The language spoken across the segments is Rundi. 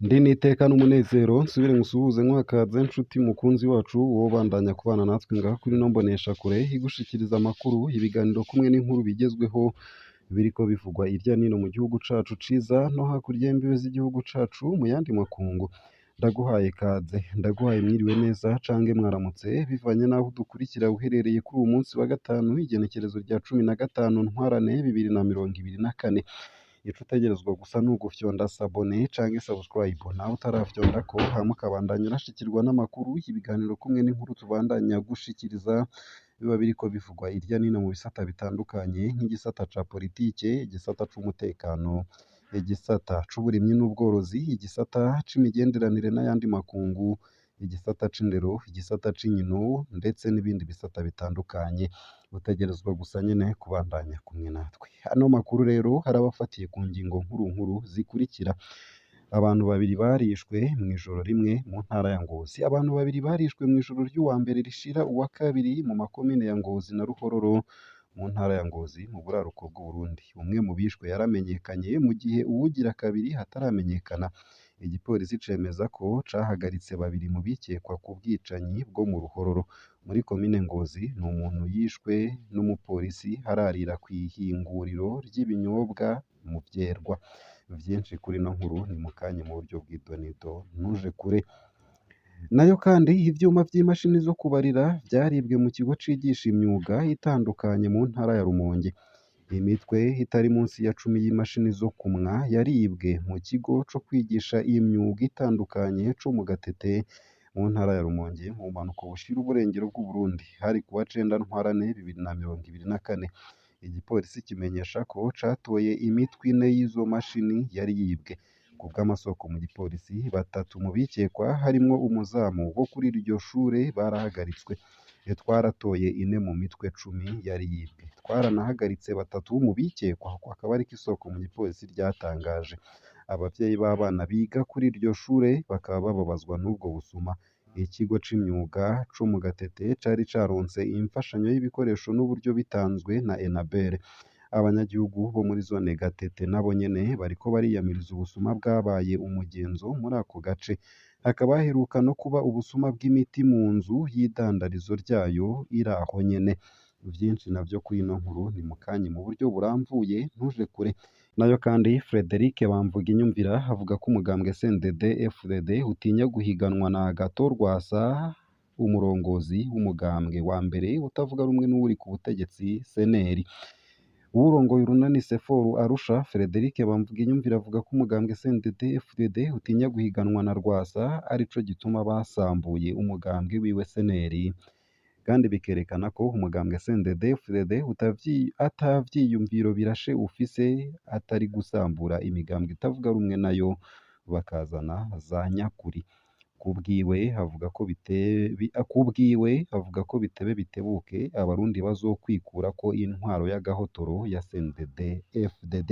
Ndi n'iteka n'umunezero nsubire ngusuhuze nkwakaze nshuti mukunzi wacu wowe ubandanya kubana natwe ngaha kuri ino mboneshakure igushikiriza amakuru, ibiganiro kumwe n'inkuru bigezweho biriko bivugwa irya nino mu gihugu cacu ciza no hakurya y'imbibe z'igihugu cacu mu yandi makungu. Ndaguhaye kaze, ndaguhaye mwiriwe neza cange mwaramutse bivanye n'aho udukurikira uherereye kuri uwu munsi wa gatanu igenekerezo rya 15 Ntwarante 2024. Ico utegerezwa gusa ni ugufyonda s'abonner canke subscribe, nawe utarafyondako hama ukabandanya urashikirwa n'amakuru, ibiganiro kumwe n'inkuru tubandanya gushikiriza biba biriko bivugwa irya nino mu bisata bitandukanye nk'igisata ca politike, igisata c'umutekano, igisata c'uburimyi n'ubworozi, igisata c'imigenderanire n'ayandi makungu, igisata c'indero, igisata c'inkino ndetse n'ibindi bisata bitandukanye. Utegerezwa gusa nyene kubandanya kumwe natwe. Ano makuru rero arabafatiye ku ngingo nkuru nkuru zikurikira: abantu babiri barishwe mw'ijoro rimwe mu ntara ya Ngozi, abantu babiri barishwe mw'ijoro ry'uwa mbere rishira uwa kabiri mu makomine ya Ngozi na Ruhororo mu ntara ya Ngozi mu buraruko bw'Uburundi. Umwe mu bishwe yaramenyekanye mu gihe uwugira kabiri hataramenyekana. Igipolisi cemeza ko cahagaritse babiri mu bikekwa ku bwicanyi bwo mu Ruhororo. Muri komine Ngozi ni umuntu yishwe n'umupolisi ararira kw'ihinguriro ry'ibinyobwa mu Vyerwa. Vyinshi kuri ino nkuru ni mukanya mu buryo bw'idonido ntuje kure. Nayo kandi ivyuma vy'imashini zo kubarira vyaribwe mu kigo cigisha imyuga itandukanye mu ntara ya Rumonge. Imitwe itari munsi ya 10 y'imashini zo kumwa yaribwe mu kigo co kwigisha imyuga itandukanye co mu Gatete mu ntara ya Rumonge mu bumanuko bushira uburengero bw'Uburundi. Hari kuwa 9 Ntwarante 2024. Igipolisi kimenyesha ko catoye imitwe ine y'izo mashini yari yibwe. Kubw'amasoko mu gipolisi, batatu mu bikekwa harimwo umuzamu wo kuri iryo shure barahagaritswe. Twaratoye ine mu mitwe 10 yari yibwe. Twaranahagaritse batatu mu bikekwa, akaba ariko isoko mu gipolisi ryatangaje. Abavyeyi b'abana biga kuri iryo shure bakaba bababazwa n'ubwo busuma. Ikigo c'imyuga co mu Gatete cari caronse imfashanyo y'ibikoresho n'uburyo bitanzwe na Enabel. Abanyagihugu bo muri zone Gatete nabo nyene bariko bariyamiriza ubusuma bwabaye umugenzo muri ako gace. Hakaba haheruka no kuba ubusuma bw'imiti mu nzu y'idandarizo ryayo iri aho nyene. Vyinshi navyo kuri ino nkuru ni mukanya mu buryo burambuye ntuje kure. Nayo kandi Frederic Bamvuginyumvira avuga ko umugambwe CNDD FDD utinya guhiganwa na Agathon Rwasa, umurongozi w'umugambwe wa mbere utavuga rumwe n'uwuri ku butegetsi CNL. Uwurongoye urunani Seforu Arusha, Frederic Bamvuginyumvira avuga ko umugambwe CNDD FDD utinya guhiganwa na Rwasa arico gituma basambuye umugambwe wiwe CNL, kandi bikerekana ko umugambwe CNDD FDD ata vyiyumviro birashe ufise atari gusambura imigambwe itavuga rumwe nayo bakazana za nyakuri. Kubwiwe avuga ko bitebe bitebuke abarundi bazokwikurako intwaro y'agahotoro ya CNDD FDD.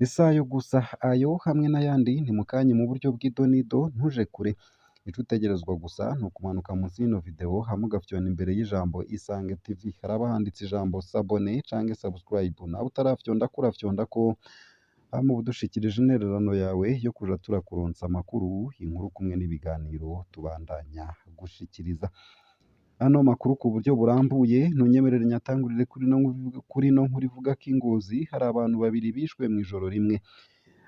Isayo gusa ayo hamwe n'ayandi ni mukanya mu buryo bw'idonido ntuje kure. Ico utegerezwa gusa ni ukumanuka munsi y'ino video hama ugafyonda imbere y'ijambo Isange TV haraba handitse ijambo s'abonner canke subscribe, nawe utarafyondako urafyondako hama uba udushikirije intererano yawe yo kuja turakuronsa amakuru, inkuru kumwe n'ibiganiro tubandanya gushikiriza. Ano makuru ku buryo burambuye ntunyemerere nyatangurire kuri ino nkuru ivuga ko i Ngozi hari abantu babiri bishwe mw'ijoro rimwe.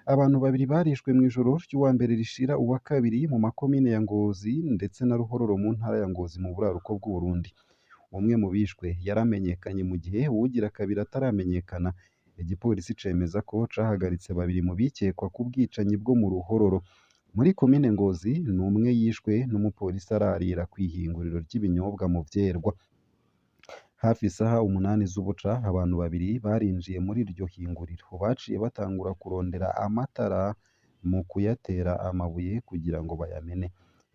Abantu babiri barishwe mw'ijoro ry'uwa mbere rishira uwa kabiri mu makomine ya Ngozi ndetse na Ruhororo mu ntara ya Ngozi mu buraruko bw'Uburundi. Umwe mu bishwe yaramenyekanye mu gihe uwugira kabiri ataramenyekana. Igipolisi cemeza ko cahagaritse babiri mu bikekwa ku bwicanyi bwo mu Ruhororo. Muri komine Ngozi ni umwe yishwe n'umupolisi ararira kw'ihinguriro ry'ibinyobwa mu Vyerwa. Hafi isaha 8 z'ubuca abantu babiri barinjiye muri iryo hinguriro. Baciye batangura kurondera amatara mu kuyatera amabuye kugira ngo bayamene.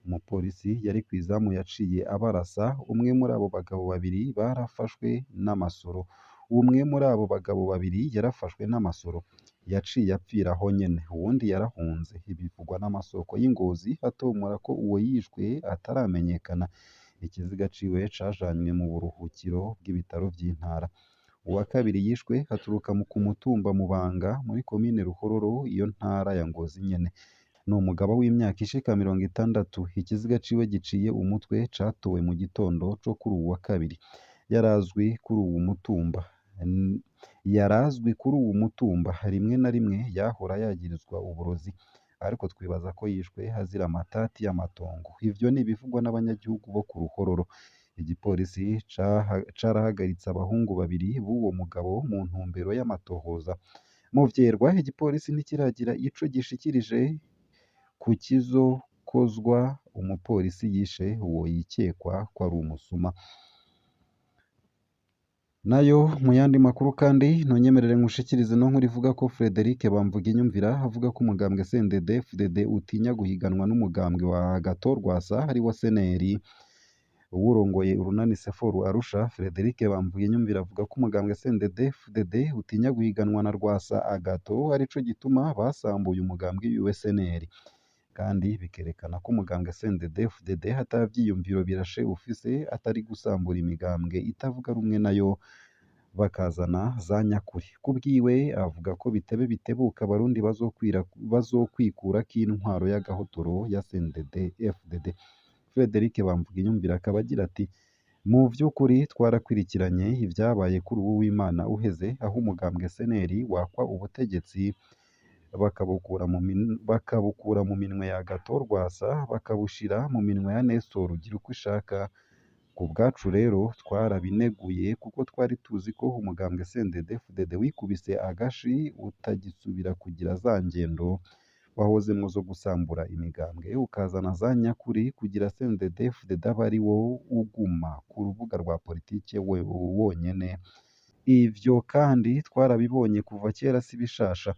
Umupolisi yari kw'izamu yaciye abarasa, umwe muri abo bagabo babiri barafashwe n'amasoro. Umwe muri abo bagabo babiri yarafashwe n'amasoro, yaciye apfira aho nyene, uwundi yarahunze. Bivugwa n'amasoko y'i Ngozi atomora ko uwo yishwe ataramenyekana. Ikiziga ciwe cajanywe mu buruhukiro bw'ibitaro vy'intara. Uwa kabiri yishwe aturuka ku mutumba Mubanga muri komine Ruhororo, iyo ntara ya Ngozi nyene. Ni umugabo w'imyaka ishika 60, ikiziga ciwe giciye umutwe catowe mu gitondo co kuri uwu wa kabiri. Yarazwi kuri uwu mutumba Yarazwi kuri uwu mutumba, rimwe na rimwe yahora yagirizwa uburozi, ariko twibaza ko yishwe azira amatati y'amatongo. Ivyo ni ibivugwa n'abanyagihugu bo ku Ruhororo. Igipolisi carahagaritse abahungu babiri b'uwo mugabo mu ntumbero y'amatohoza. Mu vyerwa, igipolisi ntikiragira ico gishikirije ku kizokozwa umupolisi yishe uwo yikekwa ko ari umusuma. Nayo mu yandi makuru kandi ntunyemerere nkushikirize ino nkuru ivuga ko Frederic Bamvuginyumvira avuga ko umugambwe CNDD-FDD utinya guhiganwa n'umugambwe wa Agathon Rwasa ari wo CNL. Uwurongoye urunani Sefor Arusha, Frederic Bamvuginyumvira avuga ko umugambwe CNDD-FDD utinya guhiganwa na Rwasa Agathon arico gituma basambuye umugambwe wiwe CNL. Kandi bikerekana ko umugambwe CNDD-FDD ata vyiyumviro birashe ufise atari gusambura imigambwe itavuga rumwe nayo bakazana za nyakuri. Kubwiwe avuga ko bitebe bitebuka abarundi bazokwikurako intwaro y'agahotoro ya CNDD-FDD. Frederic Bamvuginyumvira akaba agira ati: "Mu vy'ukuri twarakwirikiranye ivyabaye kuri uwu w'Imana uheze aho umugambwe CNL wakwa ubutegetsi bakabukura mu minwe ya Agathon Rwasa bakabushira mu minwe ya Nestor Girukishaka. Ku bwacu rero twarabineguye kuko twari tuzi ko umugambwe CNDD-FDD wikubise agashi utagisubira kugira za ngendo wahozemwo zo gusambura imigambwe ukazana za nyakuri kugira CNDD-FDD abe ari wo uguma ku rubuga rwa politike wonyene. Ivyo kandi twarabibonye kuva kera si bishasha.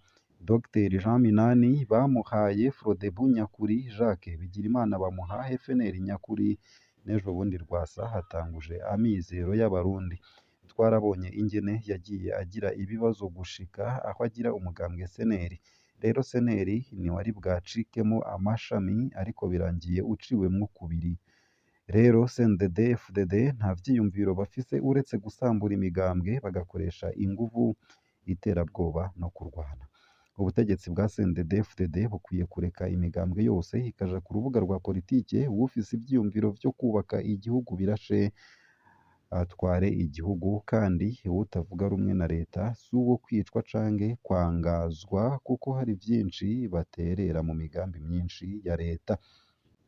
Dr Jean Minani bamuhaye Frodebu nyakuri, Jacques Bigirimana bamuha FNL nyakuri, n'ejo bundi Rwasa hatanguje Amizero y'Abarundi. Twarabonye ingene yagiye agira ibibazo gushika aho agira umugambwe CNL. Rero CNL ntiwari bwacikemwo amashami ariko birangiye uciwemwo kubiri. Rero CNDD-FDD nta vyiyumviro bafise uretse gusambura imigambwe bagakoresha inguvu, iterabwoba no kurwana. Ubutegetsi bwa CNDD-FDD bukwiye kureka imigambwe yose ikaja ku rubuga rwa politike, uwufise ivyiyumviro vyo kubaka igihugu birashe atware igihugu, kandi uwutavuga rumwe na leta si uwo kwicwa canke kwangazwa kuko hari vyinshi baterera mu migambi myinshi ya leta."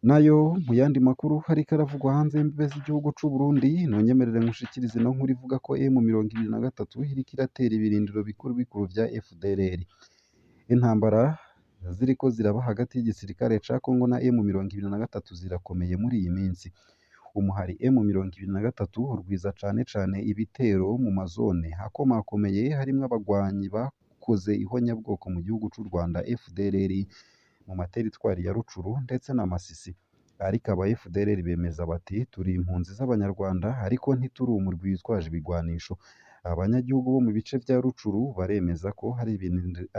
Nayo mu yandi makuru hariko aravugwa hanze y'imbibe z'igihugu c'u Burundi, ntunyemerere nkushikirize ino nkuru ivuga ko M23 iriko iratera ibirindiro bikuru bikuru vya FDLR. Intambara ziriko ziraba hagati y'igisirikare ca Congo na M23 zirakomeye muri iyi minsi. Umuhari M23 urwiza cane cane ibitero mu mazone akomakomeye harimwo abagwanyi bakoze ihonyabwoko mu gihugu c'u Rwanda FDLR mu materitwari ya Rucuru ndetse na Masisi. Ariko aba FDLR bemeza bati: "Turi impunzi z'Abanyarwanda ariko ntituri umurwi witwaje ibigwanisho." Abanyagihugu bo mu bice vya Rucuru baremeza ko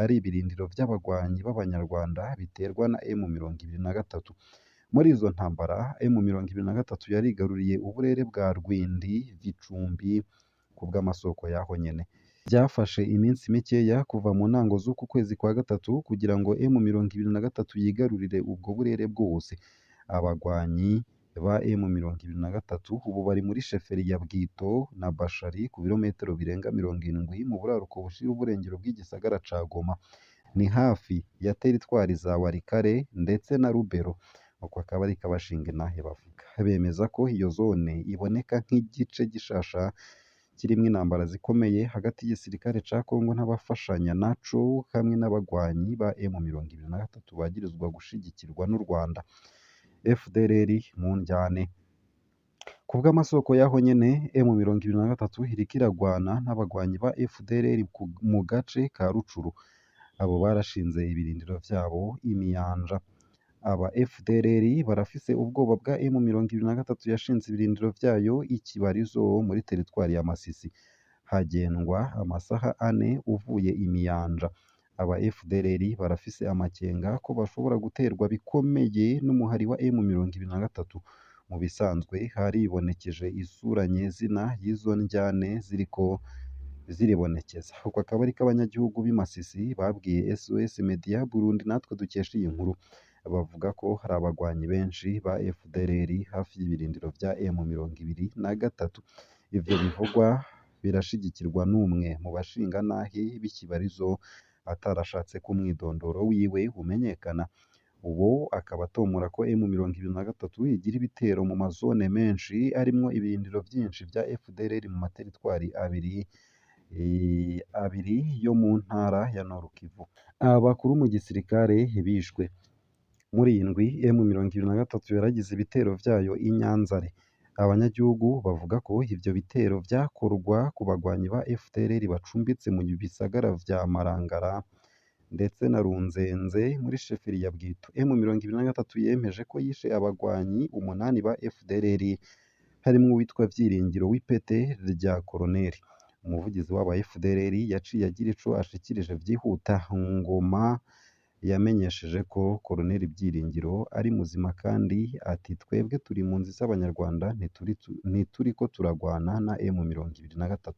ari ibirindiro vy'abagwanyi b'Abanyarwanda biterwa na M23. Muri izo ntambara M23 yarigaruriye uburere bwa Rwindi, Gicumbi kubw'amasoko yaho nyene. Byafashe iminsi mikeya kuva mu ntango z'uku kwezi kwa gatatu kugira ngo M23 yigarurire ubwo burere bwose. Abagwanyi ba M23 ubu bari muri sheferi ya Bwito na Bashari ku birometero birenga 70 mu buraruko bushira uburengero bw'igisagara ca Goma. Ni hafi ya teritwari za Walikale ndetse na Lubero. Uko akaba ariko abashinga intahe bavuga. Bemeza ko iyo zone iboneka nk'igice gishasha kirimwo intambara zikomeye hagati y'igisirikare ca Congo n'abafashanya naco hamwe n'abagwanyi ba M23 bagirizwa gushigikirwa n'u Rwanda. FDLR mu njyane. Kubw'amasoko yaho nyene, M23 iriko iragwana n'abagwanyi ba FDLR mu gace ka Rucuru. Abo barashinze ibirindiro vyabo imiyanja. Aba FDLR barafise ubwoba bwa M23 yashinze ibirindiro vyayo i Kibarizo muri teritwari ya Masisi. Hagendwa amasaha ane uvuye imiyanja. Aba FDLR barafise amakenga ko bashobora guterwa bikomeye n'umuhari wa M23. Mu bisanzwe haribonekeje isura nyezina y'izo njyane ziriko ziribonekeza. Uko akaba ariko abanyagihugu b'i Masisi babwiye SOS Media Burundi natwe dukesha iyi nkuru. Bavuga ko hari abagwanyi benshi ba FDLR hafi y'ibirindiro vya M23. Ivyo bivugwa birashigikirwa n'umwe mu bashingantahe b'ikibarizo atarashatse ko umwidondoro wiwe umenyekana. Uwo akaba atomora ko M23 igira ibitero mu mazone menshi arimwo ibirindiro vyinshi vya FDLR mu materitwari abiri yo mu ntara ya Nord Kivu. Abakuru mu gisirikare bishwe muri iyi ndwi. M23 yaragize ibitero vyayo i Nyanzare. Abanyagihugu bavuga ko ivyo bitero vyakorwa ku bagwanyi ba FDLR bacumbitse mu bisagara vya Marangara ndetse na Runzenze muri sheferi ya Bwito. M23 yemeje ko yishe abagwanyi 8 ba FDLR harimwo uwitwa Vyiringiro w'ipete rya koroneri. Umuvugizi w'aba FDLR yaciye agira ico ashikirije vyihuta. Ngoma yamenyesheje ko Koloneli Byiringiro ari muzima kandi ati twebwe turi impunzi z'Abanyarwanda ntituriko turagwana na M23.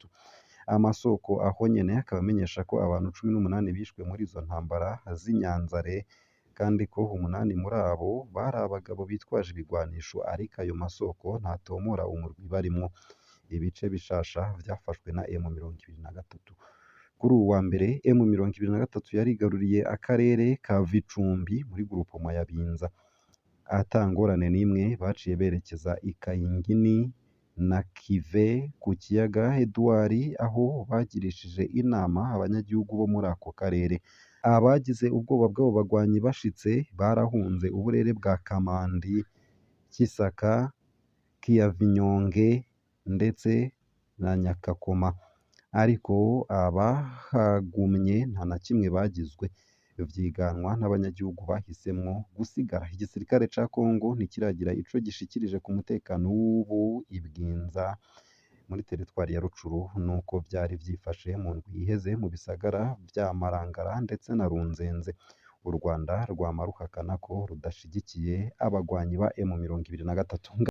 Amasoko aho nyene akaba amenyesha ko abantu 18 bishwe muri izo ntambara z'i Nyanzare kandi ko 8 muri abo bari abagabo bitwaje ibigwanisho, ariko ayo masoko ntatomora umurwi barimwo. Ibice bishasha vyafashwe na M23. Kuri uwu wa mbere M23 yarigaruriye akarere ka Vicumbi muri groupement ya Binza. Ata ngorane n'imwe baciye berekeza i Kayingini na Kive ku kiyaga Edouard aho bagirishije inama abanyagihugu bo muri ako karere. Abagize ubwoba bw'abo bagwanyi bashitse barahunze uburere bwa Kamandi, Kisaka, Kiyavinyonge ndetse na Nyakakoma, ariko abahagumye nta na kimwe bagizwe. Vyiganwa n'abanyagihugu bahisemwo gusigara. Igisirikare ca Congo ntikiragira ico gishikirije ku mutekano w'ubu i Bwinza muri teritwari ya Rucuru nuko vyari vyifashe mu ndwi iheze mu bisagara vya Marangara ndetse na Runzenze. U Rwanda rwama ruhakana ko rudashigikiye abagwanyi ba M23.